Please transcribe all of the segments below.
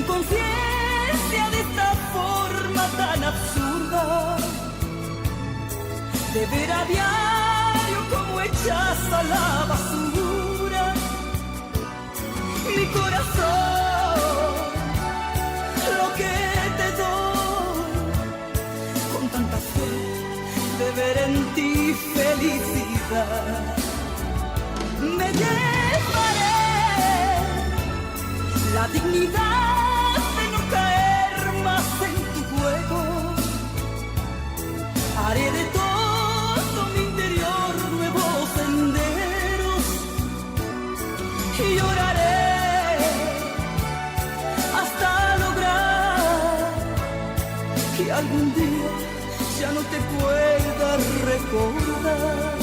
inconsciencia de esta forma tan absurda de ver a diario como echas a la basura mi corazón, lo que te doy con tanta fe de ver en ti felicidad. Me llevaré la dignidad de no caer más en tu juego. Haré de todo mi interior nuevos senderos y lloraré hasta lograr que algún día ya no te pueda recordar.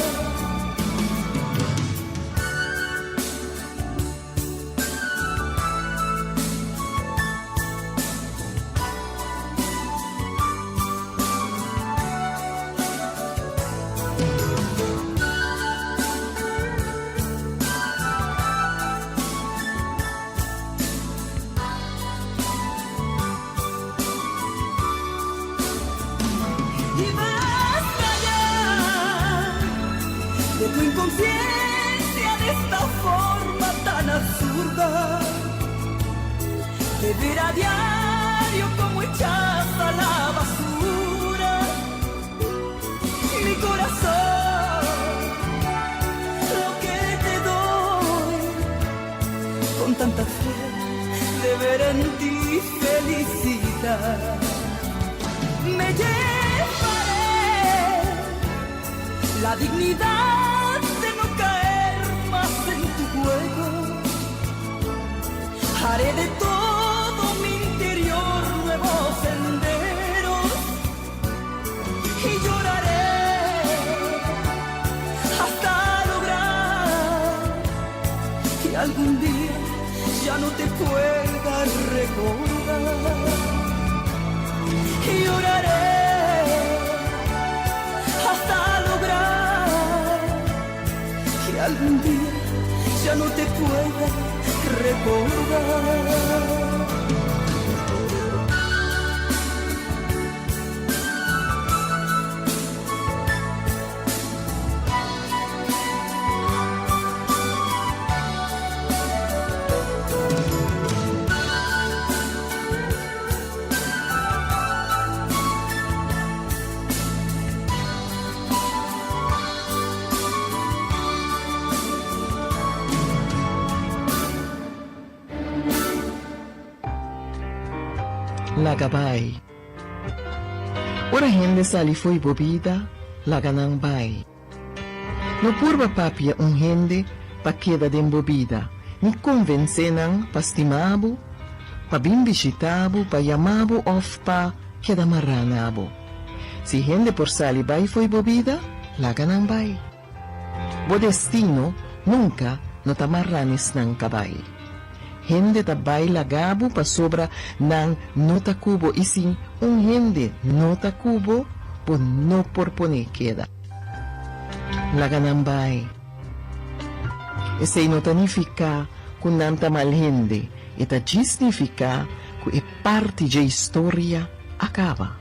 Y basta ya de tu inconsciencia de esta forma tan absurda de ver a diario como echas a la basura mi corazón, lo que te doy con tanta fe de ver en ti felicidad. Me llevaré la dignidad de no caer más en tu juego. Haré de todo mi interior nuevos senderos y lloraré hasta lograr que algún día ya no te pueda recordar. Y lloraré hasta lograr que algún día ya no te pueda recordar. Laga bai. Ora hende sali fo'i bo bida, laga nan bai. No purba papia un hende pa keda den bo bida, ni konvensé nan pa stima bo, pa bin bishitá bo, pa yama bo òf pa keda mará na bo. Si hende por sali bai fo'i bo bida, laga nan bai. Bo destino nunka no ta mará n'esnan ka bai. Hende ta bai laga bo pasobra nan no ta ku bo i si un hende no ta ku bo, bo no por pon'é keda. Laga nan bai. Esei no ta nifiká ku nan ta mal hende, e ta djis nifiká ku e parti dje historia a kaba.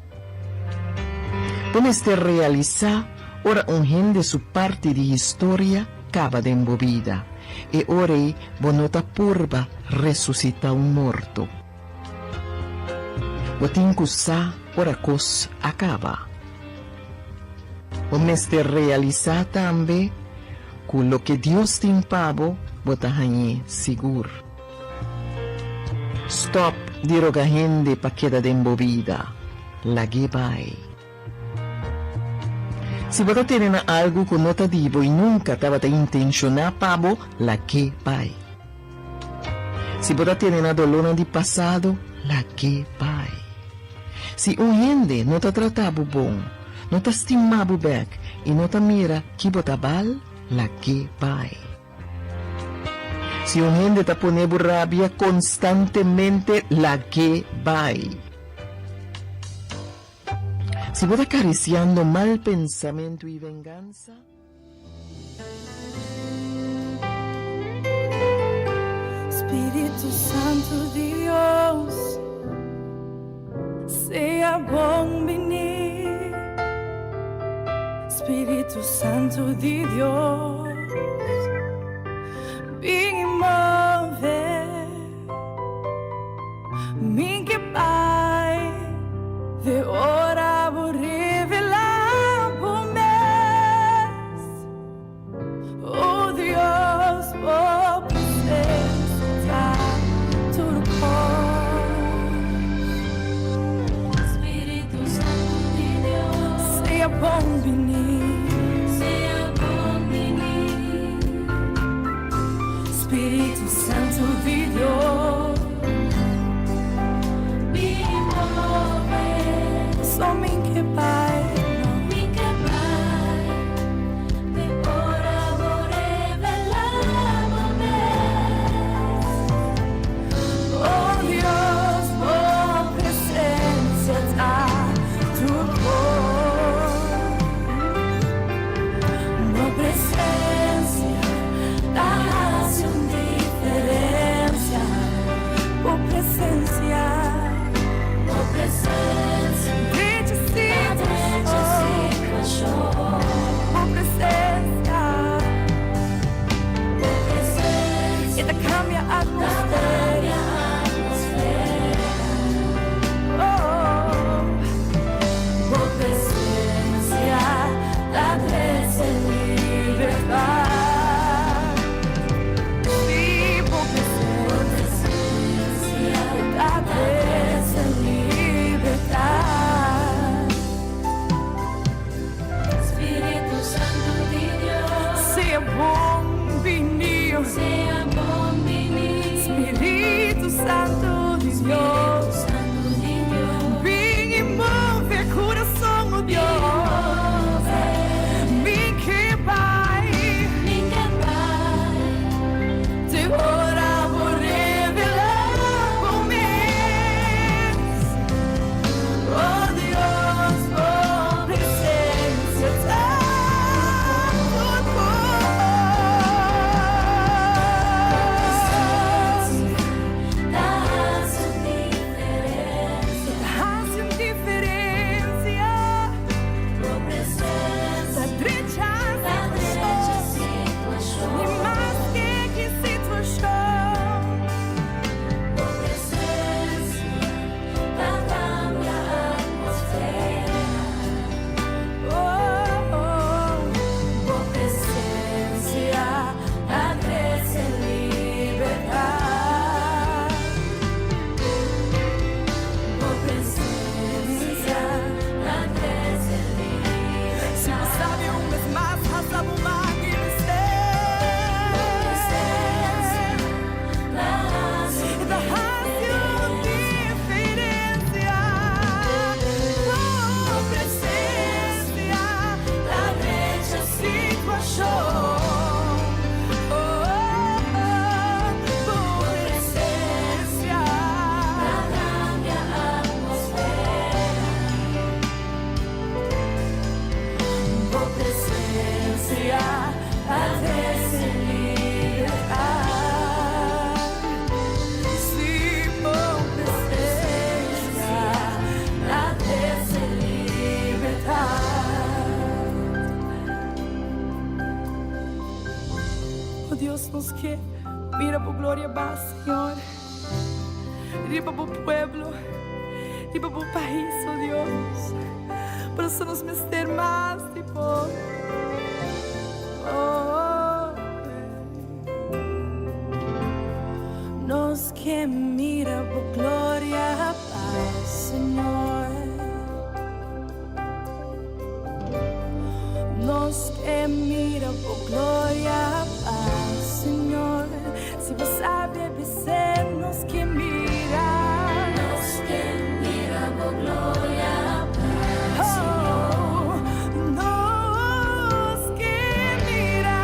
Bo mester realisá ora un hende su parti di historia kaba den bo bida, e ora ei bo no ta purba resusitá un morto. Bo tin ku sa ora kos a kaba. Bo mester realisá tambe ku loke Dios tin pa bo, bo ta hañ'é sigur. Stòp di roga hende pa keda den bo bida. Lag'é bai. Si bo ta tene na algu ku no ta di bo i nunka tabata intenshoná pa bo, lag'é bai. Si bo ta tene na dolónan di pasado, lag'é bai. Si un hende no ta trata bo bon, no ta stima bo bèk i no ta mira ki bo ta bal, lag'é bai. Si un hende ta pone bo rabia konstantemente, lag'é bai. Si bo ta karisiando mal pensamentu i vengansa. Spiritu Santu Dios. Sea bon bini, Spiritu Santu di Dios. Bin move, mi ke bai, te ora bo revelá bo mes. Oh Dios, bo presensia ta tur kos. Spiritu Santu di Dios, Sea bon bini, sea bon bini. Spiritu Santu di Dios. Bin move, So mi ke bai, mi ke bai, te ora bo revelá bo mes. Oh Dios, bo presensia ta tur kos. Bo presensia ta hasi un diferensia. Bo presensia, Bo presensia, drecha drecha situashon. situashon. Bo presensia, Bo presensia, e ta kambia atmosfera. kambia atmosfera. Oh, Bo presensia, ta trese libertat. Si, bo presensia, ta trese libertat. Spiritu Santu di Dios, Sea bon bini, sea bon bini. Spiritu Santu di Dios. Santu di Dios, Bin i move kurason, oh Dios. Mi ke bai, mi ke bai, te ora bo revelá bo mes. Oh Dios, bo presensia ta tur kos. Ta hasi un diferensia. Hasi un diferensia. Bo presensia, Ta drecha ta drecha situashon. I maske ki situashon. Bo presensia, ta kambia atmosfera. Oh, bo presensia ta trese libertat. Bo presensia, ta trese libertat. Si bo sabi un bes mas, alsa bo man i bisa. Ta hasi Ta hasi un diferensia. Bo presensia, ta drecha situashon. Oh, bo presensia, ta kambia atmosfera. Bo presensia, ta trese libertat. Si, bo presensia, ta trese libertat. Oh Dios, nos ke mira bo gloria baha, Señor. Riba bo pueblo, riba bo pais, oh Dios. Pasobra nos mester mas di bo. Oh, nos ke mira bo gloria baha, Señor. Nos ke mira bo gloria baha, Señor. Si bo sabi, bisa nos ke mira. Nos ke mira bo gloria. Oh, nos ke mira.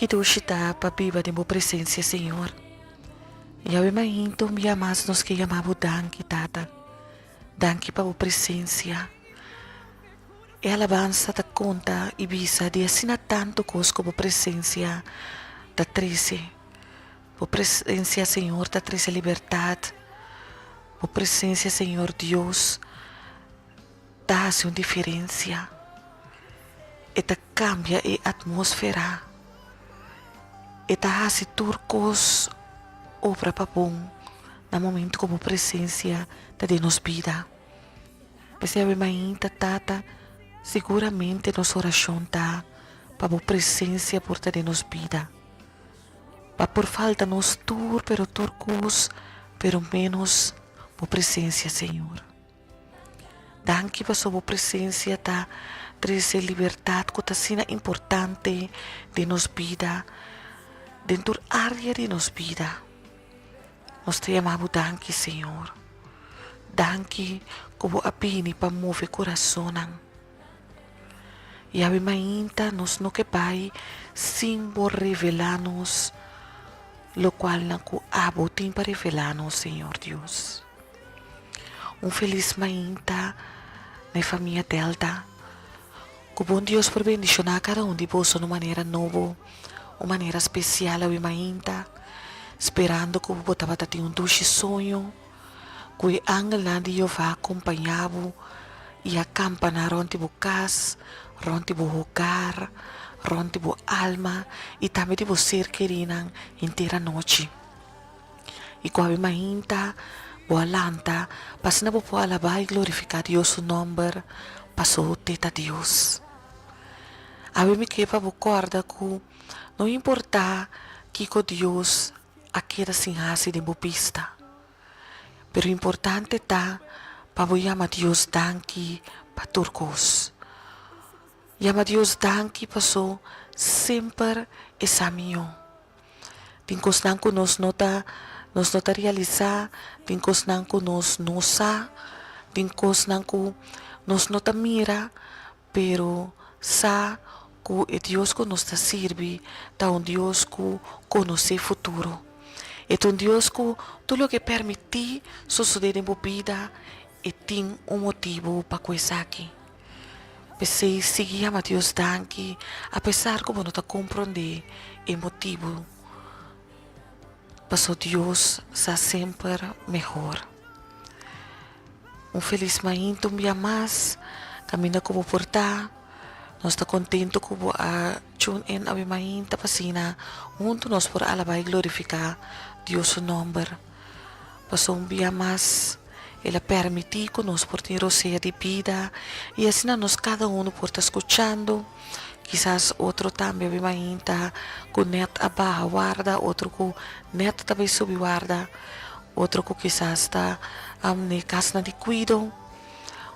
Ki dushi ta pa biba den bo presencia, Señor. Yahweh mainta un bia mas nos ke yama bo danki, Tata. Danki pa bo presencia. E alabansa ta konta i bisa di asina tantu kos ku bo presensia ta trese. Bo presensia, Señor, ta trese libertat. Bo presensia, Señor Dios, ta hasi un diferensia. E ta kambia e atmósfera. E ta hasi tur kos obra pa bon na momentu ku bo presensia ta den nos bida. P'esei awe mainta, Tata, siguramente nos orashon ta pa bo presensia por ta den nos bida. Pa por falta nos tur, pero tur kos, pero ménos bo presensia, Señor. Danki pasobra bo presensia ta trese libertat ku ta asina importante den nos bida, den tur área di nos bida. Nos ta yama bo danki, Señor. Danki ku bo a bini pa move kurasonnan. Yawe mainta nos no ke bai sin bo revelá nos lokualnan ku abo tin pa revelá nos, Señor Dios. Un felis mainta na e famia Delta. Ku bon Dios por bendishoná kada un di boso na un manera nobo, un manera spesial awe mainta, sperando ku bo tabata tin un dushi soño, ku e angelnan di Jehová a kompañá bo i a kampaná rònt di bo kas, rònt di bo hogar, rònt di bo alma i tambe di bo ser kerínan henter anochi. I ku awe mainta bo a lanta pa asina bo por alabá i glorifiká Dios su nòmber, pasobra te ta Dios. Awe mi ke pa bo kòrda ku no importá kiko Dios a keda sin hasi den bo bista, pero importante ta pa bo yama Dios danki pa tur kos. Yama Dios danki paso semper e sa mihó. Tin kosnan ku nos no ta nos no ta realisá, tin kosnan ku nos no sa, tin kosnan ku nos no ta mira, pero sa ku e Dios ku nos ta sirbi ta un Dios ku konosé futuro. E ta un Dios ku tur loke e permití sosodé den bo bida, e tin un motibu pa ku esaki. P'esei sigui yama Dios danki apesar ku bo no ta komprondé e motibu, paso Dios sa semper mehor. Un felis mainta un bia mas kaminda ku bo por ta. Nos ta kontentu ku bo a tune in awe mainta pa asina huntu nos por alabá i glorifiká Dios su nòmber. Pasobra un bia mas El a permití ku nos por tin rosea di bida i asina nos kada unu por ta skuchando. Kisas otro tambe a bin mainta ku nèt a baha warda, otro ku nèt ta bai subi warda, otro ku kisas ta n'e kasnan di kuido,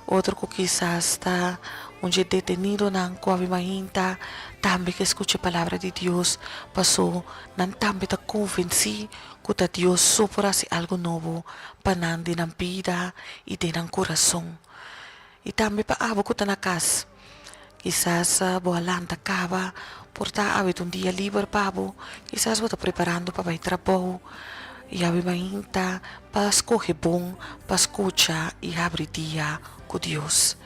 otro ku kisas ta un dje detenidonan ku a bin mainta tambe ke skucha e palabra di Dios, paso nan tambe ta konvensí ku ta Dios so por hasi algu nobo pa nan den nan bida i den nan kurason. I tambe pa abo ku ta na kas. Kisas bo a lanta kaba, por ta awe ta un dia liber pa bo, kisas bo ta preparando pa bai trabou i awe mainta pa skohe bon pa skucha i habri dia ku Dios.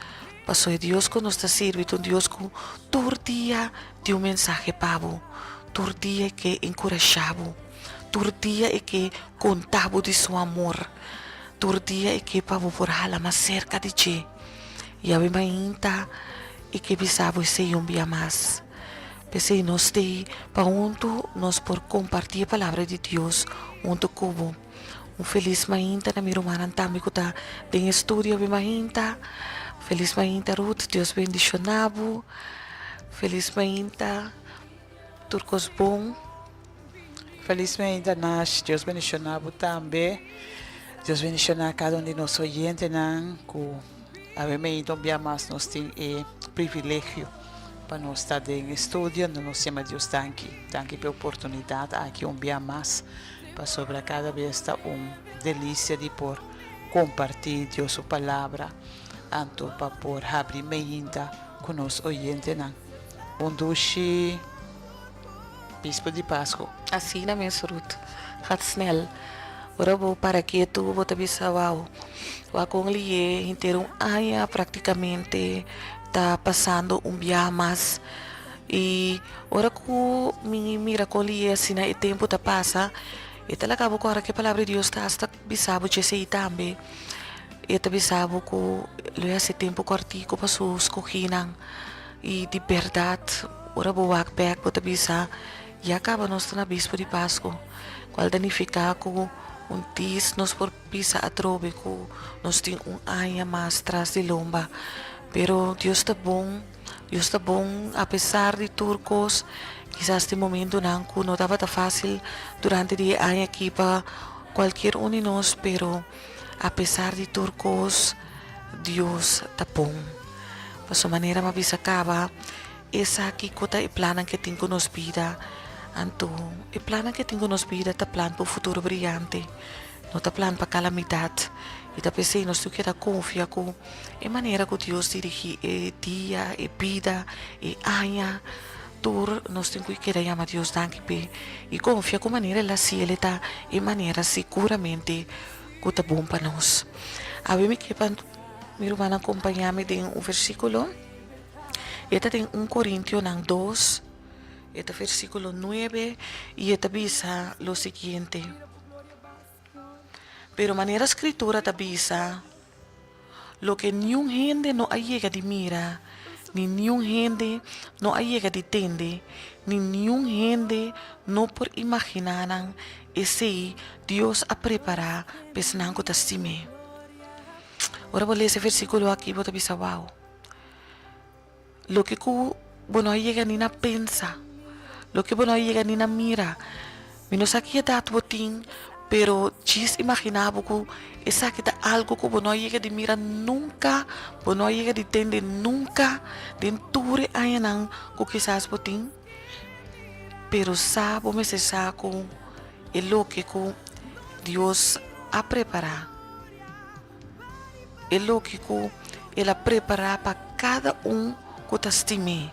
Pasobra e Dios ku nos ta sirbi ta un Dios ku tur dia tin un mensahe pa bo, tur dia e ke enkurashá bo. Tur dia e ke konta bo di su amor. Tur dia e ke pa bo por hala mas serka di dje. I awe mainta e ke bisa bo esei un bia mas. P'esei nos t'ei pa huntu nos por kompartí e palabra di Dios huntu ku bo. Un felis mainta na mi rumannan tambe ku ta den e studio awe mainta. Felis mainta Ruth, Dios bendishoná bo. Felis mainta tur kos bon. Felis mainta Nash, Dios bendiciona bo tambe. Dios bendiciona cada un di nos oyentenan cu awe mainta un bia mas nos tin e privilegio pa nos ta den estudio. Nos yama Dios danki, danki pa e oportunidad aki un bia mas pasobra cada bes ta un delicia di por comparti Dios su palabra anto pa por habri mainta cu nos oyentenan. Un dushi. Bispo di Pasco. Asina mes Ruth. Gaat snel. Ora bo para ketu bo ta bisa wao. Wak kon liye henter un aña praktikamente ta pasando un biaha mas. I ora ku mi mira kon liye asina e tempu ta pasa, e ta laga bo kòrda ku e palabra di Dios ta asta bisa bo djesei tambe. E ta bisa bo ku lo e hasi tempu kòrtiku pa su skohinan. I di bèrdat ora bo wak bèk bo ta bisa, Ya kaba nos ta na bispo di Pasku, kual ta nifiká ku un dis nos por bisa atrobe ku nos tin un aña mas tras di lomba. Pero Dios ta bon, Dios ta bon apesar di tur kos. Kisas tin momentunan ku no tabata fásil durante di e aña aki pa kualkier un di nos, pero apesar di tur kos, Dios ta bon. Pasobra manera mi a bisa kaba, esaki ku ta e plannan ku e tin ku nos bida. Anto e plannan ku e tin ku nos bida ta plan pa un futuro briyante, no ta plan pa kalamidat. I ta p'esei nos tin keda konfia ku e manera ku Dios dirigí e dia, e bida, e aña, tur nos tin ku keda yama Dios danki p'e i konfia ku manera el a hasi el e ta e manera siguramente ku ta bon pa nos. Awe mi ke pa mi rumannan kompañá mi den un versíkulo. E ta den un Korintionan dos, e ta versíkulo nuebe i e ta bisa lo siguiente, Pero manera Skritura ta bisa, Loke niun hende no a yega di mira, ni niun hende no a yega di tende, ni niun hende no por imaginá nan, esei Dios a prepará pa esnan ku ta stim'é. Ora bo lesa e versíkulo aki bo ta bisa, Wou! Loke ku bo no a yega ni na pensa, loke bo no a yega ni na mira. Mi no sa ki edat bo tin, pero djis imaginá bo ku esaki ta algu ku bo no a yega di mira nunka, bo no a yega di tende nunka den tur e añanan ku kisas bo tin. Pero sa bo mester sa ku e loke ku Dios a prepará. E loke ku El a prepará pa kada un ku ta stim'é.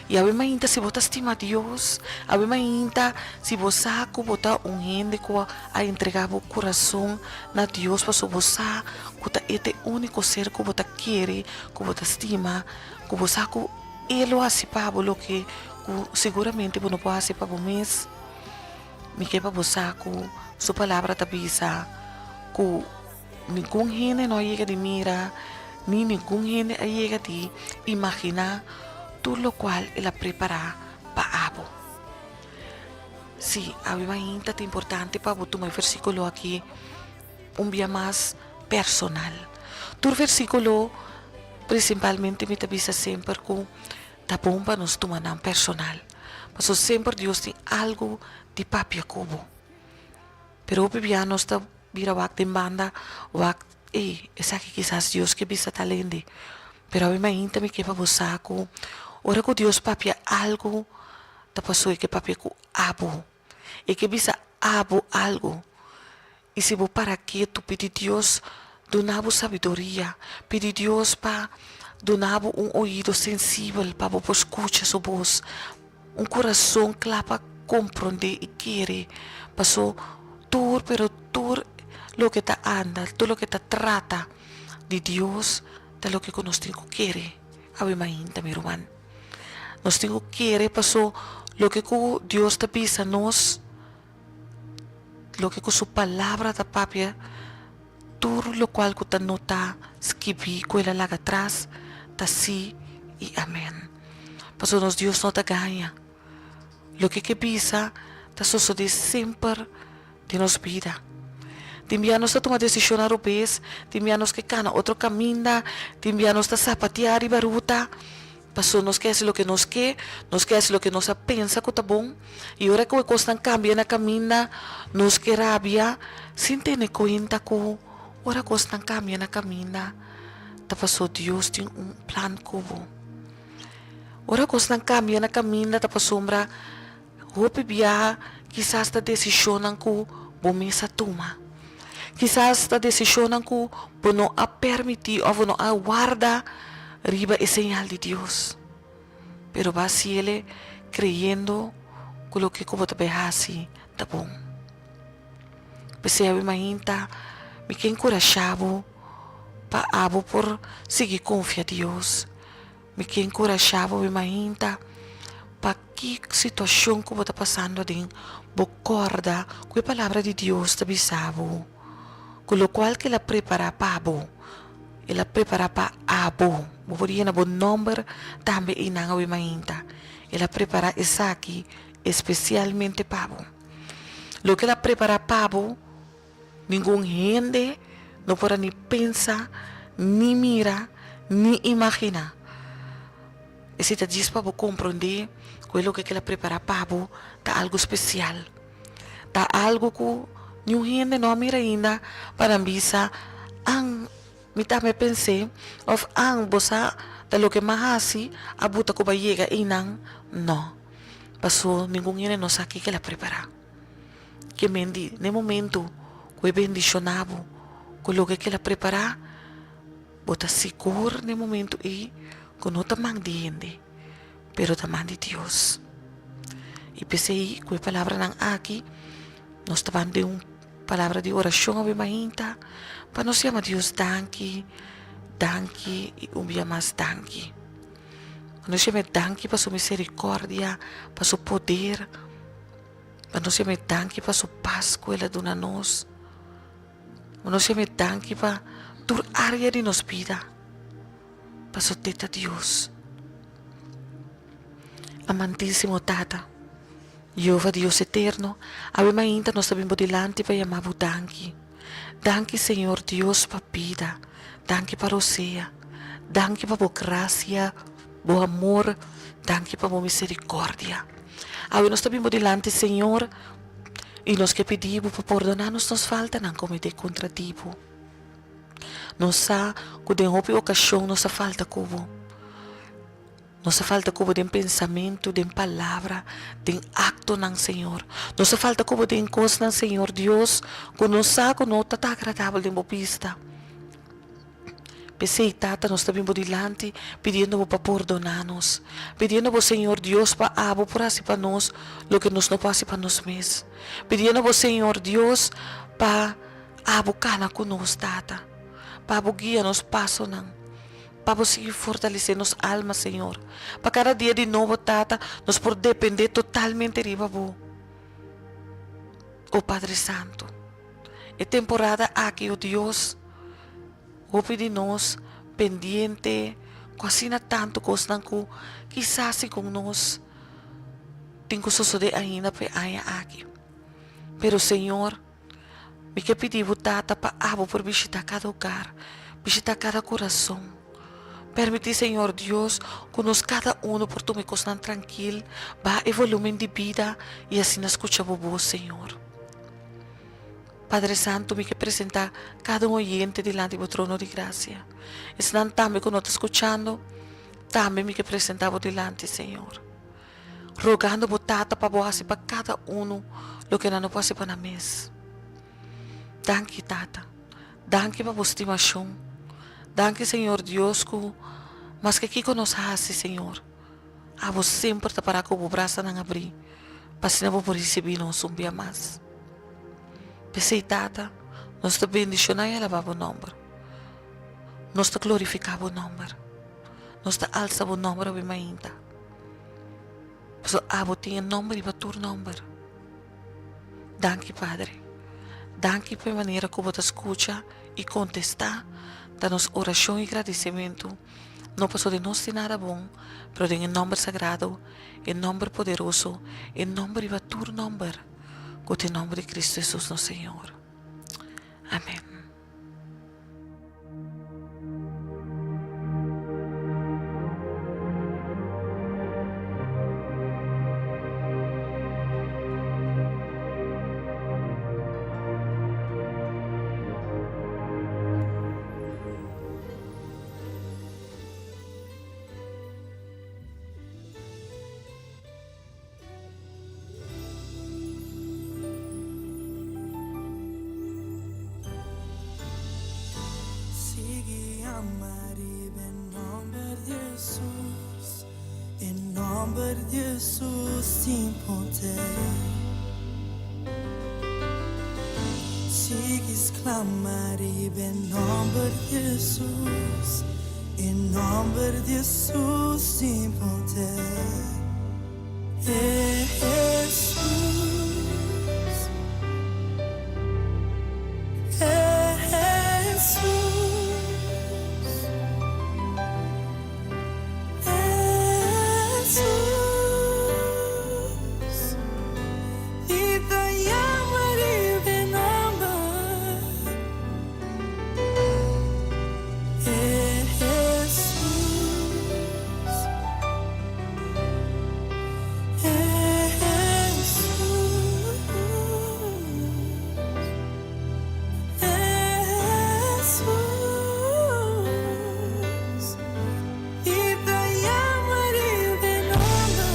I awe mainta si bo ta stima Dios, awe mainta si bo sa ku bo ta un hende ku a entregá bo kurason na Dios pasobra bo sa ku ta e ta e úniko ser ku bo ta kere, ku bo ta stima, ku bo sa ku E lo hasi pa bo loke ku siguramente bo no por hasi pa bo mes. Mi ke pa bo sa ku Su Palabra ta bisa ku ningun hende no a yega di mira, ni ningun hende a yega di imaginá tur lokual el a prepará pa abo. Sí, awe mainta ta importante pa bo tuma e versíkulo aki un bia mas personal. Tur versíkulo, prinsipalmente mi ta bisa semper ku ta bon pa nos tuma nan personal, pasobra semper Dios tin algu di papia ku bo. Pero hopi bia nos ta bira wak den banda, wak, ey, esaki kisas Dios ke bisa tal hende. Pero awe mainta mi ke pa bo sa ku ora ku Dios papia algu, ta pasobra e ke papia ku abo. E ke bisa abo algu. I si bo para ketu pidi Dios duna bo sabiduria, pidi Dios pa duna bo un oido sensibel pa bo por skucha su bos, un kurason kla pa komprondé i kere, paso tur pero tur loke ta anda, tur loke ta trata di Dios ta loke ku nos tin ku kere. Awe mainta mi ruman, nos tin ku kere paso loke ku Dios ta bisa nos. Loke ku su palabra ta papia, tur lokual ku ta notá, skibí ku el a laga atras, ta sí i amèn. Pasobra nos Dios no ta gaña. Loke ke bisa ta sosodé semper den nos bida. Tin bia nos ta tuma desishonnan robes, tin bia nos ke kana otro kaminda, tin bia nos ta sapateá riba ruta. Pasobra nos ke hasi loke nos ke, nos ke hasi loke nos a pensa ku ta bon, i ora ku e kosnan kambia na kaminda, nos ke rabia sin tene kuenta ku ora kosnan kambia na kaminda ta pasobra Dios tin un plan ku bo. Ora kosnan kambia na kaminda ta pasobra Hopi biaha kisas ta desishonnan ku bo mes a tuma. Kisas ta desishonnan ku bo no a permití òf bo no a warda riba e señal di Dios. Pero bo a hasiel kreyendo. ku loke ku bo ta bai hasi ta bon. P'esei awe mainta mi ke enkurashá bo pa abo por sigui konfia Dios. Mi ke enkurashá bo awe mainta pa ki situashon ku bo ta pasando aden bo kòrda ku e Palabra di Dios ta bisa bo ku lokual ku el a prepará pa bo, el a prepará pa abo. Bo por yena bo nòmber tambe einan awe mainta. El a prepará esaki espesialmente pa bo. Loke el a prepará pa bo, ningun hende no por a ni pensa, ni mira, ni imaginá. Esei ta djis pa bo komprondé ku e loke ku el a prepará pa bo ta algu spesial. Ta algu ku niun hende no a mira ainda pa nan bisa, An, mi tambe pens'é, òf An, bo sa ta loke m'a hasi a buta ku bo a yega einan? Nò. Paso ningun hende no sa kiko el a prepará. Ke men di n'e momento ku e bendishoná bo ku loke ku el a prepará, bo ta sigur n'e momento ei ku no ta man di hende, pero ta man di Dios. I p'esei ku e palabranan aki nos ta ban den un palabra di orashon awe mainta pa nos yama Dios danki, danki i un bia mas danki. Nos yam'é danki pa su misericordia, pa su poder. Pa nos yam'é danki pa su pas ku el a duna nos. Pa nos yam'é danki pa tur área di nos bida. Pasobra te ta Dios. Amantísimo Tata, Jehová Dios eterno, awe mainta nos ta bin bo dilanti pa yama bo danki. Danki Señor Dios pa bida, danki pa rosea, danki pa bo gracia, bo amor, danki pa bo misericordia. Awe nos ta bin bo dilanti Señor y nos ke pidi bo pa pordona nos nos faltanan comete contra di bo. Nos sa cu den hopi ocasion nos a falta cu bo. Nos a falta ku bo den pensamentu, den palabra, den aktonan, Señor. Nos a falta ku bo den kosnan, Señor Dios, ku nos sa ku no ta ta agradabel den bo bista. P'esei, Tata, nos ta bin bo dilanti pidiendo bo pa pordoná nos, pidiendo bo, Señor Dios, pa abo por hasi pa nos loke nos no por hasi pa nos mes, pidiendo bo, Señor Dios, pa abo kana ku nos, Tata, pa abo guia nos pasonan. Pa bo sigui fortalesé nos alma, Señor. Pa kada dia di nobo, Tata, nos por dependé totalmente riba Bo. O Padre Santu, e temporada aki, o Dios, hopi di nos pendiente ku asina tantu kosnan ku kisas segun nos tin ku sosodé ainda pa e aña aki. Pero, Señor, Mi ke pidi bo Tata pa abo por bishita kada hogar, bishita kada kurason. Permiti Señor Dios ku nos kada uno por tuma e kosnan trankil, baha e volumen di bida i asina skucha bo bos Señor. Padre Santo mi ke presenta kada un oyente dilanti bo trono di grasia. Esnan tambe ku no ta skuchando tambe mi ke presenta bo dilanti Señor. Rogando bo Tata pa bo hasi pa kada unu loke nan no por hasi pa nan mes. Danki, Tata. Danki pa bo stimashon. Danki, Señor Dios, ku maske kiko nos hasi, Señor, abo semper ta para ku bo brasanan abrí pa asina bo por risibí nos un bia mas. P'esei, Tata, nos ta bendishoná i alabá bo nòmber. Nos ta glorifiká bo nòmber. Nos ta alsa bo nòmber awe mainta. Pasobra abo tin e nòmber riba tur nòmber. Danki, Padre. Danki pa e manera ku bo ta skucha i kontestá ta nos orashon i gradisimentu, no pasobra den nos tin nada bon, pero den e nòmber sagrado, e nòmber poderoso, e nòmber riba tur nòmber, ku ta e nòmber di Kristu Hesus nos Señor. Amèn. Sigui ama riba e nomber di Jesus, e nomber di Jesus. Jesus tin poder. Sigui sklama riba e nòmber di Jesus, e nòmber di Jesus tin poder. Jesus. Jesus. Jesus. Mi ta yama riba e nòmber. Jesus. Jesus. Jesus. Mi ta yama riba e nòmber.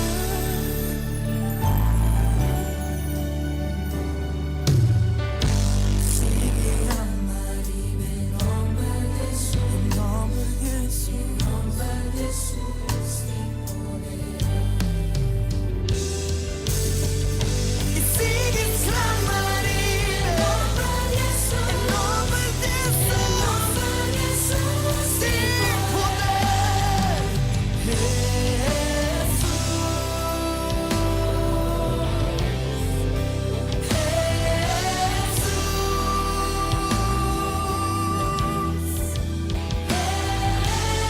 Sigui yama riba e nòmber di Jesus. E nòmber di Jesus. E nòmber di Jesus tin poder. I sigui sklama riba e nòmber di Jesus. E nòmber di Jesus. E nòmber di Jesus tin poder. Jesus. Jesus.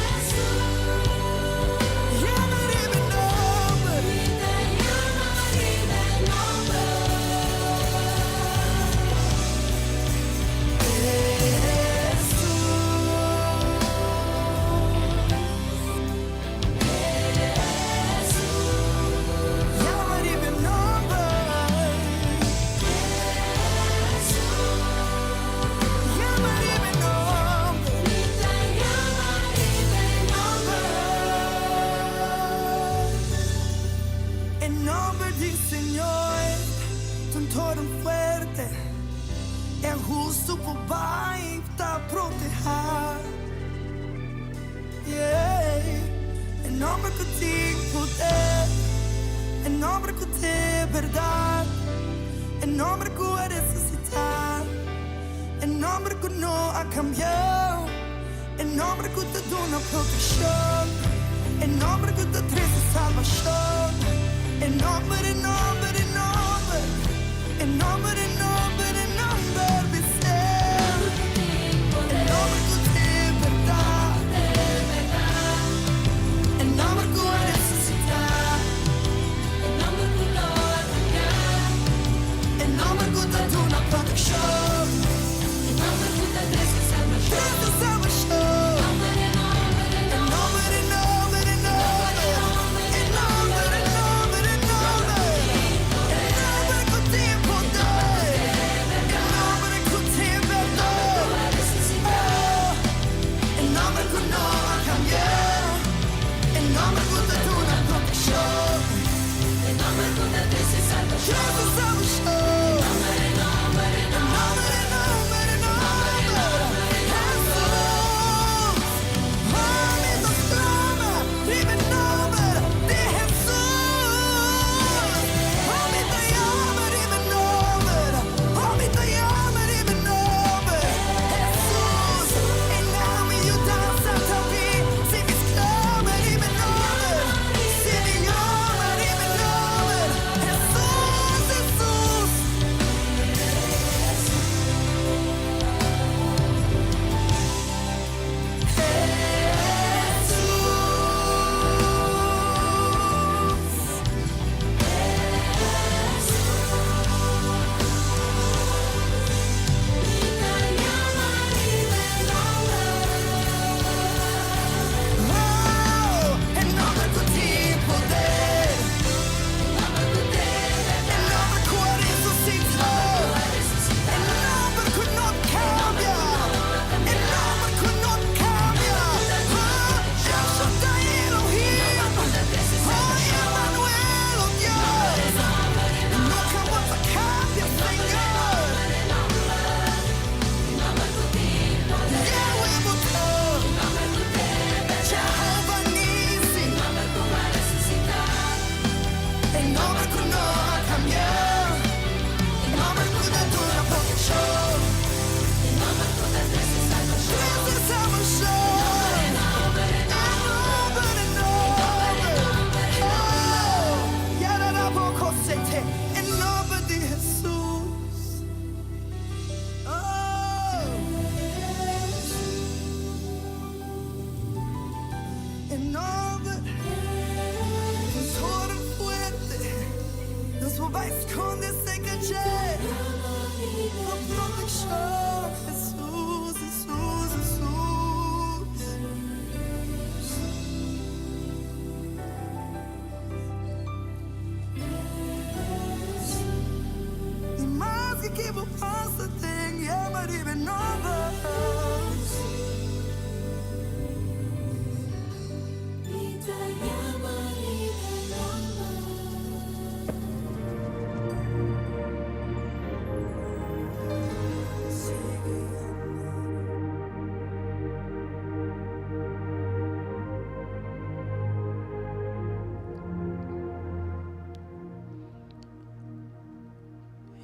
Jesus. Yama riba e nòmber. Mi ta yama riba e nòmber. Jesus. Jesus. Yama riba e nòmber. Yama riba e nòmber. Mi ta yama riba e nòmber. E nòmber di Señor, ta un toren fuerte, e hustu por bai ta protehá. Yeah. E nòmber ku tin poder, e nòmber ku tin bèrdat, e nòmber ku a resusitá, e nòmber ku no a kambia, e nòmber ku ta duna protekshon, e nòmber ku ta trese salbashon, e nòmber, e nòmber, e nòmber, e nòmber, e nòmber, e nòmber, bis'é. E nòmber ku tin bèrdat, e nòmber ku a resusitá, e nòmber ku no a kambia, e nòmber ku ta duna protekshon, e nòmber ku ta trese salbashon, trese salbashon, e nòmber, e nòmber, e nòmber, e nòmber, e nòmber. nomber ku no a kambia, e nomber ku ta duna protekshon, e nomber ku ta trese salbashon, trese salbashon, e nomber, e nomber, e nomber, e nomber, e nomber, oh, yararabokosete, e nomber di Hesus, oh. E nomber nos horen fuerte, nos por bai skonde serka dje. Pa protekshon, Hesus, Hesus, Hesus. I maske ki bo pasa den yama riba e nomber.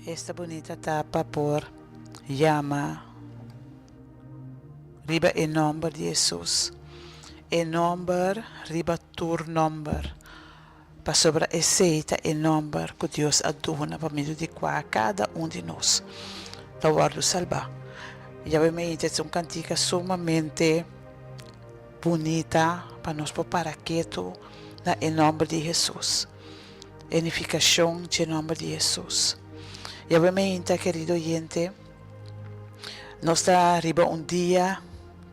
Esta bunita ta pa por yama riba e nomber di Hesus, e nomber riba tur nomber, pasobra esey ta e nomber cu Dios a duna pa medio di cua cada un di nos ta wordo salba. Yahweh Meita es un cantica sumamente bunita pa nos por para ketu na e nomber di Hesus, e nificacion dje nomber di Hesus. Yahweh Meita, kerido oyente. Nos ta riba un dia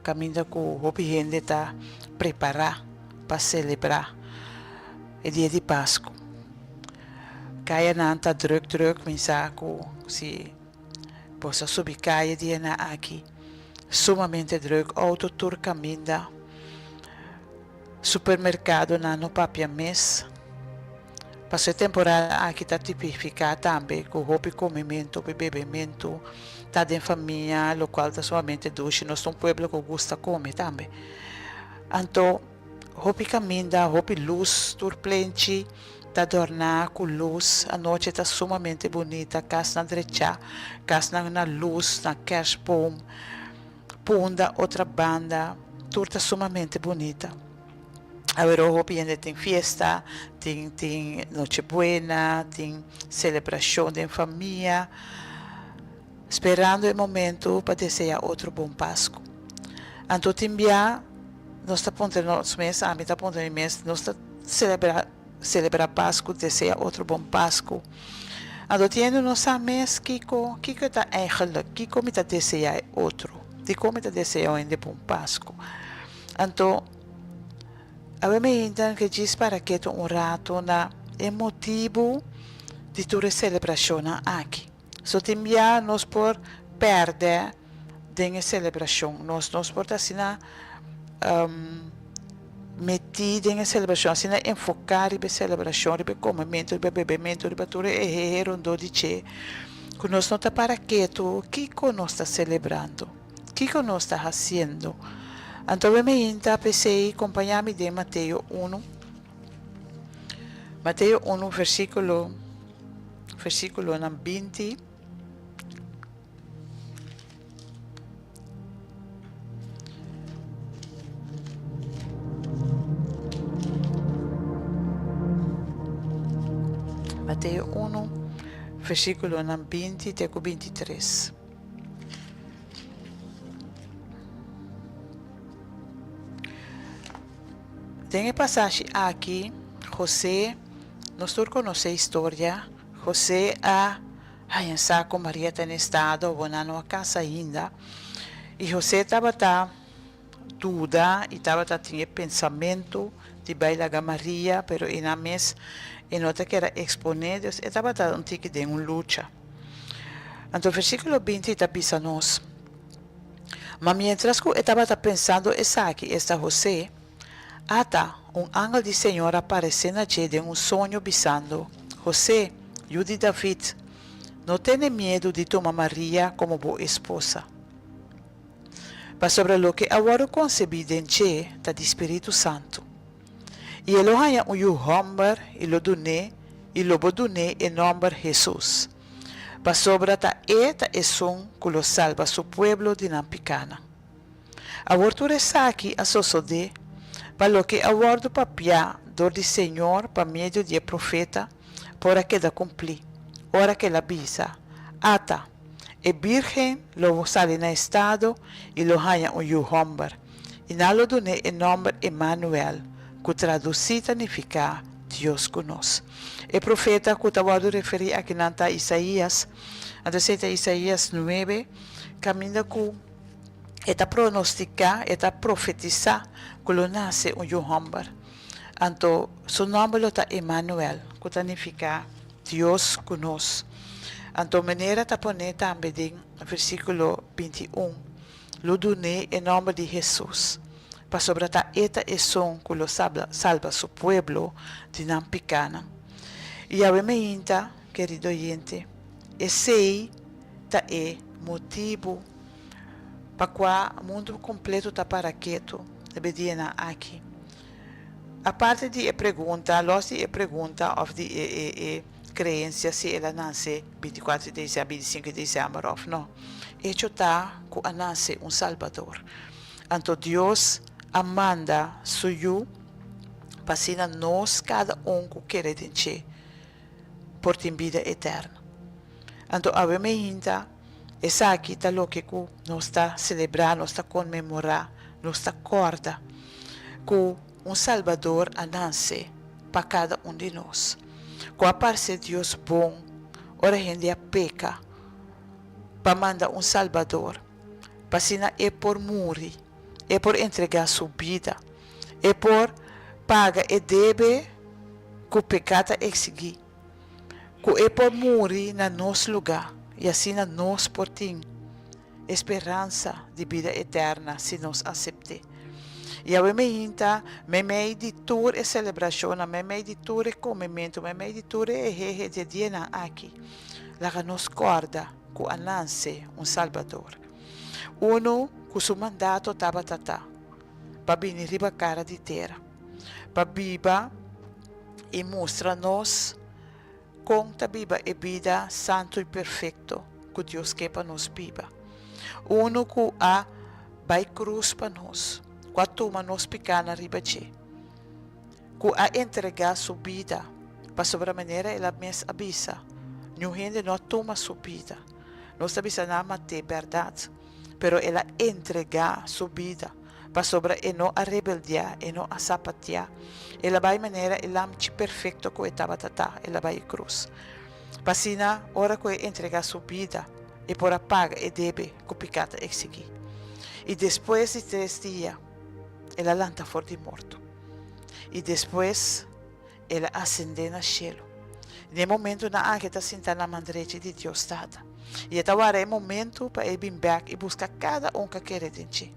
kaminda ku hopi hende ta prepará pa selebrá e dia di Pasku. Kayanan ta drùk drùk, mi sa ku si bo sa subi kaya dianan aki sumamente drùk, outo tur kaminda. Supermerkadonan no papia mes. Paso e temporada aki ta tipifiká tambe ku hopi komementu, hopi bebementu ta den famia, lokual ta sumamente dushi. Nos ta un pueblo ku gusta kome tambe. Anto hopi kaminda, hopi lus, tur plenchi ta dòrná ku lus. Anochi ta sumamente bunita, kasnan drechá, kasnan na lus, na kerstboom. Punda otra banda tur ta sumamente bunita. Awero hopi hende tin fiesta, tin tin noche buena, tin celebracion den famia, sperando e momento pa desea otro bon Pascu. Anto tin bia nos ta puntra nos mes, ami ta puntra mi mes, nos ta celebra Celebra Pascu, desea otro bon Pascu. Anto tin hende no sa mes kiko, kiko e ta eigenlijk, kiko mi ta desea e otro, dikon mi ta desea un hende bon Pascu. Anto, awe mi hinta ke djis para ketu un rato na e motibu di tur e celebracionnan aki. So tin bia nos por pèrdè den e selebrashon. Nos nos por ta asina metí den e selebrashon, asina enfoká riba e selebrashon, riba e komementu, riba e bebementu, riba tur e hehe rondó di dje, ku nos no ta para ketu kiko nos ta selebrando, kiko nos ta hasiendo. Anto mi meinta p'esei kompañá mi den Mateo unu, Mateo unu versíkulo. Versíkulonan 20. Mateo 1, versíkulonan 20 te ku 23. Den e pasashi aki, José, nos tur konosé e historia, José a haña sa ku Maria ta na estado, awor nan no a kasa ainda, i José tabata duda i tabata tin e pensamentu di bai laga Maria, pero e nan mes e no ta keda eksponé, dus e tabata un tiki den un lucha. Anto versíkulo 20 ta bisa nos. Ma mientras ku e tabata pensando esaki, esta José, ata, un angel di Señor a paresé na dje den un soño, bisando, José, yu di David, no tene miedu di tuma Maria komo bo esposa, pasobra loke a wòrdu konsebí den dje ta di Spiritu Santu. I e lo haña un yu hòmber i lo dun'é. i lo bo dun'é e nòmber Hesus, pasobra ta e ta esun ku lo salba su pueblo di nan pikánan. Awor tur esaki a sosodé pa loke a wòrdu papiá dor di Señor pa medio di e profeta por a keda kumplí, ora ku el a bisa, Ata, e bírgen lo sali na estado i lo haña un yu hòmber, i nan lo dun'é e nòmber Emanuel, ku tradusí ta nifiká Dios ku nos. E profeta ku ta wòrdu referí akinan ta Isaías, anto esei ta Isaías nuebe, kaminda ku e ta pronostiká, e ta profetisá ku lo nase un yu hòmber. Anto su nòmber lo ta Emanuel, ku ta nifiká Dios ku nos. Anto manera ta pon'é tambe den versíkulo 21, Lo dun'é e nòmber di Hesus, pasobra ta e ta esun ku lo salba su pueblo di nan pikánan. I awe meinta, kerido oyente, esei ta e motibu pa kua mundu kompleto ta para ketu riba e dianan aki. Aparte di e pregunta, los di e pregunta òf di e e e kreensia si el a nase bintikuater di desèmber, bintisinku di desèmber òf no, echo ta ku a nase un Salbador. Anto Dios a manda su Yu pa asina nos kada un ku kere den dje por tin bida eterno. Anto awe meinta esaki ta loke ku nos ta selebrá, nos ta konmemorá, nos ta kòrda ku un Salbador a nase pa kada un di nos. Ku a parse Dios bon ora hende a peka pa manda un Salbador, pa asina e por muri, e por entregá su bida, e por paga e debe ku peká ta eksigí. Ku e por muri na nos lugá i asina nos por tin e speransa di bida eterna si nos asept'é. I awe meinta, meimei di tur e selebrashonnan, meimei di tur e komementu, meimei di tur e ehehe di e dianan aki, laga nos kòrda ku a nanse un Salbador, unu ku su mandato tabata ta pa bini riba kara di tera, pa biba i mustra nos kon ta biba e bida santu i perfekto ku Dios ke pa nos biba. Unu ku a bai krus pa nos, ku a tuma nos pikánan riba dje, ku a entregá su bida, pasobra manera el a mes a bisa, niun hende no a tuma su bida. Nos ta bisa nan a mat'é, bèrdat, pero el a entregá su bida. Pasobra e no a rebeldiá, e no a sapatiá. El a bai manera e lamchi perfekto ku e tabata ta, el a bai e krus. Pa asina, ora ku e entregá su bida, e por a paga e debe ku piká ta eksigí. I despues di tres dia, el a lanta for di morto. I despues. El a asendé na shelu. Den e momentunan aki e ta sintá na man drechi di Dios Tata. I e ta wara e momentu pa e bin bèk i buska kada un ku a kere den dje.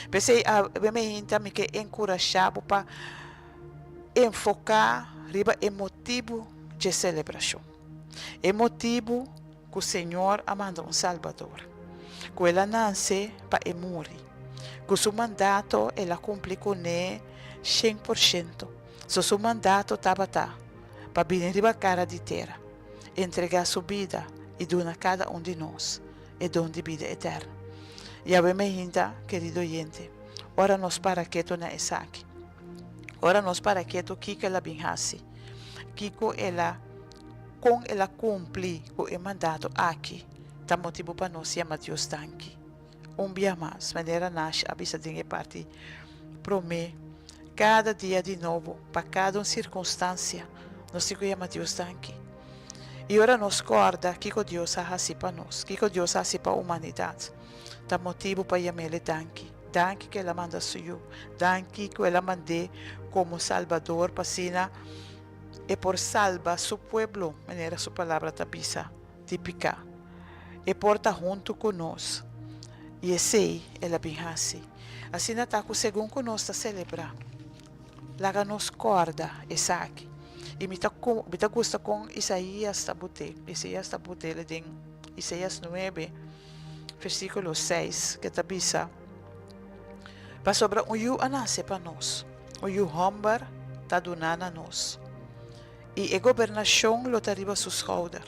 P'esei awe meinta mi ke enkurashá bo pa enfoká riba e motibu dje selebrashon. E motibu ku Señor a manda un Salbador, ku el a nanse pa e muri, ku su mandato el a kumpli kuné 100%. So su mandato tabata pa bini riba kara di tera, entregá su bida i duna kada un di nos e don di bida eterno. Yahweh meinta, kerido oyente, ora nos para ketu na esaki, ora nos para ketu kiko el a bin hasi, kiko el a, kon el a kumpli ku e mandato aki, ta motibu pa nos yama Dios danki. Un bia mas, manera Nash a bisa den e parti promé, kada dia di nobo, pa kada un sirkunstansia, nos tin ku yama Dios danki. I ora nos kòrda kiko Dios a hasi pa nos, kiko Dios a hasi pa humanidat, ta motibu pa yam'El e danki. Danki ku El a manda Su Yu. Danki ku El a mand'é komo Salbador pa asina E por salba Su pueblo, manera Su Palabra ta bisa. di piká. E por ta huntu ku nos, i esei el a bin hasi. Asina ta ku segun ku nos ta selebrá, laga nos kòrda esaki. I mi ta mi ta gusta kon Isaías ta bot'é. Isaías ta bot'é den Isaías nuebe, versíkulo seis, ke ta bisa, Pasobra un yu a nase pa nos, un yu hòmber ta duná na nos. I e gobernashon lo ta riba su skouder.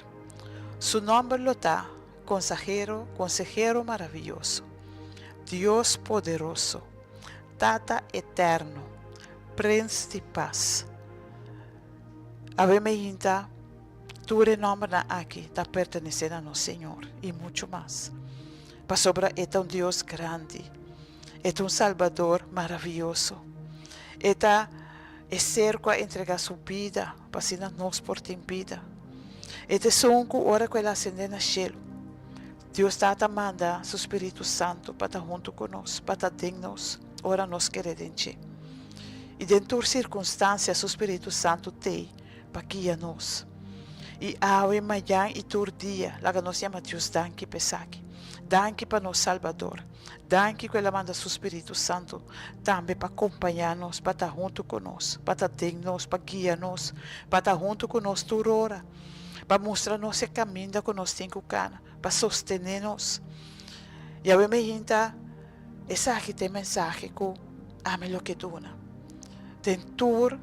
Su nòmber lo ta, Konsahero, Konsehero Maravioso, Dios Poderoso, Tata Eterno, Prens di Pas. Awe meinta, tur e nòmbernan aki ta pertenesé na nos Señor i muchu mas, pasobra E ta un Dios grandi, E ta un Salbador maravioso, E ta e ser ku a entregá Su bida pa asina nos por tin bida. E ta esun ku ora ku El asendé na shelu, Dios Tata manda Su Spiritu Santu pa ta huntu ku nos, pa ta den nos, ora nos kere den dje. I den tur sirkunstansia Su Spiritu Santu t'ei pa guia nos. I awe, mañan i tur dia, laga nos yama Dios danki pa esaki. Danki pa nos Salbador. Danki ku El a manda Su Spiritu Santu tambe pa kompañá nos, pa ta huntu ku nos, pa ta den nos, pa guia nos, pa ta huntu ku nos tur ora, pa mustra nos e kaminda ku nos tin ku kana, pa sostené nos. Yahweh mi hinta esaki ta e mensahe ku ami lo ke duna den tur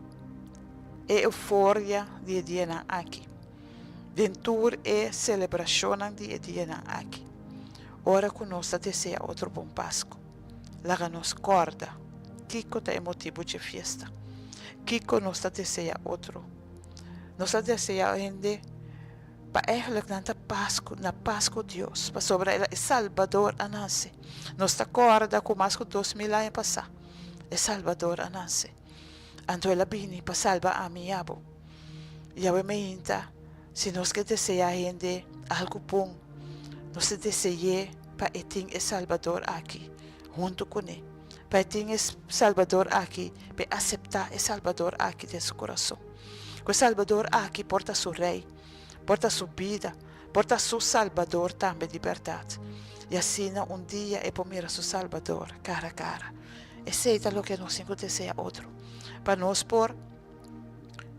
e euforia di e dianan aki, den tur e selebrashonnan di e dianan aki. Ora ku nos ta desea otro bon Pasku, laga nos kòrda kiko ta e motibu dje fiesta. Kiko nos ta desea otro? Nos ta desea hende pa eigenlijk nan ta Pasku, na pas ku Dios, pasobra e Salbador a nase. Nos ta kòrda ku mas ku 2000 aña pasá e Salbador a nase. Anto el a bini pa salba ami i abo. Yahweh meinta. Si nos ke deseá hende algu bon, nos ta dese'é pa e tin e Salbador aki huntu kuné, pa e tin e Salbador aki, pa e aseptá e Salbador aki den su kurason. Ku e Salbador aki por ta su Rei, por ta su bida, por ta su Salbador tambe di bèrdat. I asina un dia e por mira su Salbador kara kara. Esei ta loke nos tin ku deseá otro, pa nos por.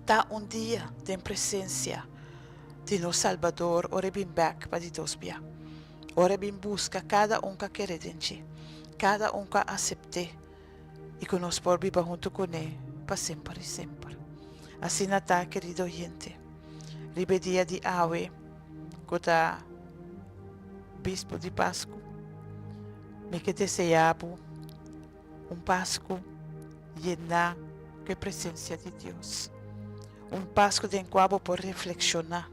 Ta un dia den presencia di nos Salbador ora e bin bek pa di dos bia. Ora e bin busca cada un cu a kere den dje, cada un cu a acept'é y cu nos por biba hunto cuné pa semper y semper. Asina ta, kerido oyente, riba e dia di awe cu ta Bispo di Pascu, mi ke desea bo Un Pasku yená ku e presensia di Dios. Un Pasku den kua bo por reflekshoná.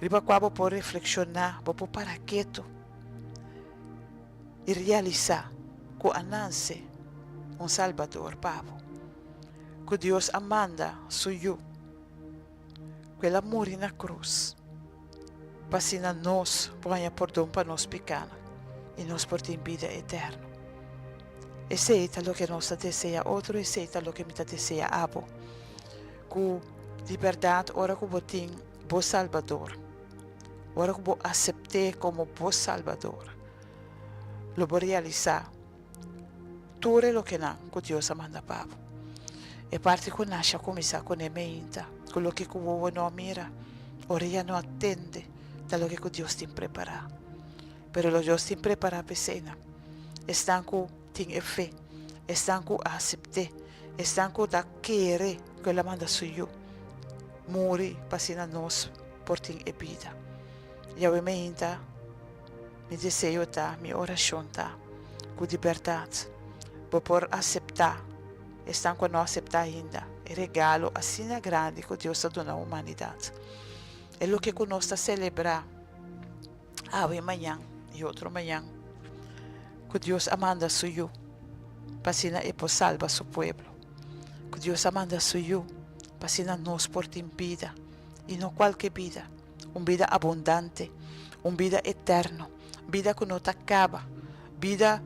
Riba kua bo por reflekshoná, bo por para ketu i realisá ku a nanse un Salbador pa bo, ku Dios a manda su Yu, ku el a muri na krus. Pa asina nos por haña pordon pa nos pikánan i nos por tin bida eterno. Esei ta loke nos ta deseá otro, esei ta loke mi ta deseá abo, ku di bèrdat ora ku bo tin bo Salbador, ora ku bo asept'é komo bo Salbador, lo bo realisá Tur e lokenan ku Dios a manda pa bo. E parti ku nasha kuminsá kuné meinta, ku loke ku wowo no a mira, orea no a tende, ta loke ku Dios tin prepará. Pero lo Dios tin prepará p'eseinan, esnan ku tin e fe, esnan ku a asept'é, esnan ku ta kere ku el a manda su Yu muri pa asina nos por tin e bida. Yahweh meinta. Mi deseo ta, mi orashon ta, ku di bèrdat bo por aseptá, esnan ku a no aseptá ainda, e regalo asina grandi ku Dios ta duna humanidat. E loke ku nos ta selebrá awe, mañan i otro mañan, ku Dios a manda su Yu pa asina e por salba su pueblo, ku Dios a manda su Yu pa asina nos por tin bida, i no kualke bida, un bida abundante, un bida eterno, bida ku no ta kaba, bida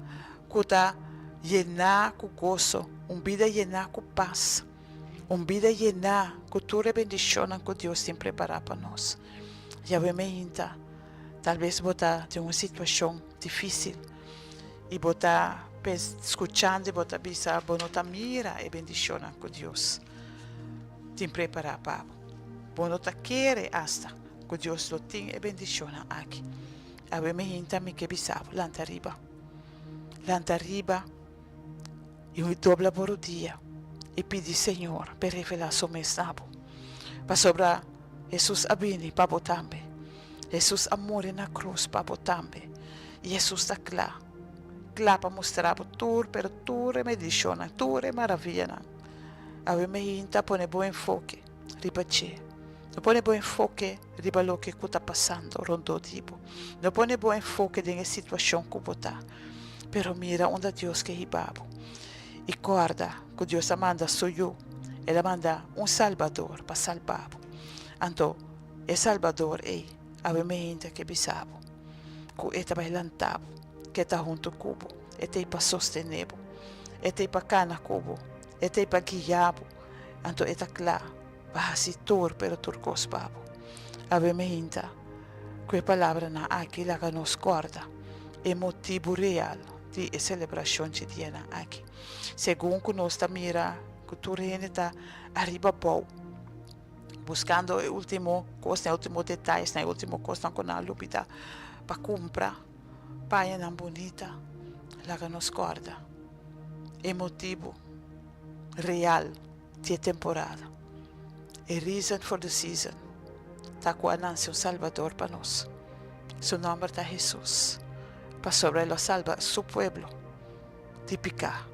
ku ta yená ku goso, un bida yená ku pas, un bida yená ku tur e bendishonnan ku Dios tin prepará pa nos. Yahweh meinta, talbes bo ta den un situashon difísil i bo ta skuchando i bo ta bisa bo no ta mira e bendishonnan ku Dios tin prepará pa bo. Bo no ta kere asta ku Dios lo tin e bendishonnan aki. Awe mi hinta mi ke bisa bo, lanta riba. Lanta riba i dobla bo rodia i pidi Señor p'e revelá su mes na bo. Pasobra Hesus a bini pa bo tambe. Hesus a muri na krus pa bo tambe. I Hesus ta kla, kla pa mustra bo tur, pero tur e bendishonnan, tur e maravianan. Awe meinta pone bo enfoke riba dje. No pone bo enfoke riba loke ku ta pasando rondó di bo. No pone bo enfoke den e situashon ku bo ta, pero mira unda Dios ke hiba bo. I kòrda ku Dios a manda su Yu, el a manda un Salbador pa salba bo. Anto e Salbador ei awe meinta ke bisa bo ku e ta bai lanta bo, ku e ta huntu ku bo, e ta ei pa sostené bo, e ta ei pa kana ku bo, e ta ei pa guia bo. Anto e ta kla pa hasi tur pero tur kos pa bo. Awe meinta ku e palabranan aki laga nos kòrda e motibu real di e selebrashon dje dianan aki. Segun ku nos ta mira ku tur hende ta ariba bou buskando e ultimo kosnan, e ultimo detayesnan, e ultimo kosnan ku nan a lubida pa kumpra pañanan bunita, laga nos kòrda e motibu real di e temporada. E reason for the season ta ku a nanse un Salbador pa nos. Su nòmber ta Hesus, pasobra e lo salba su pueblo di piká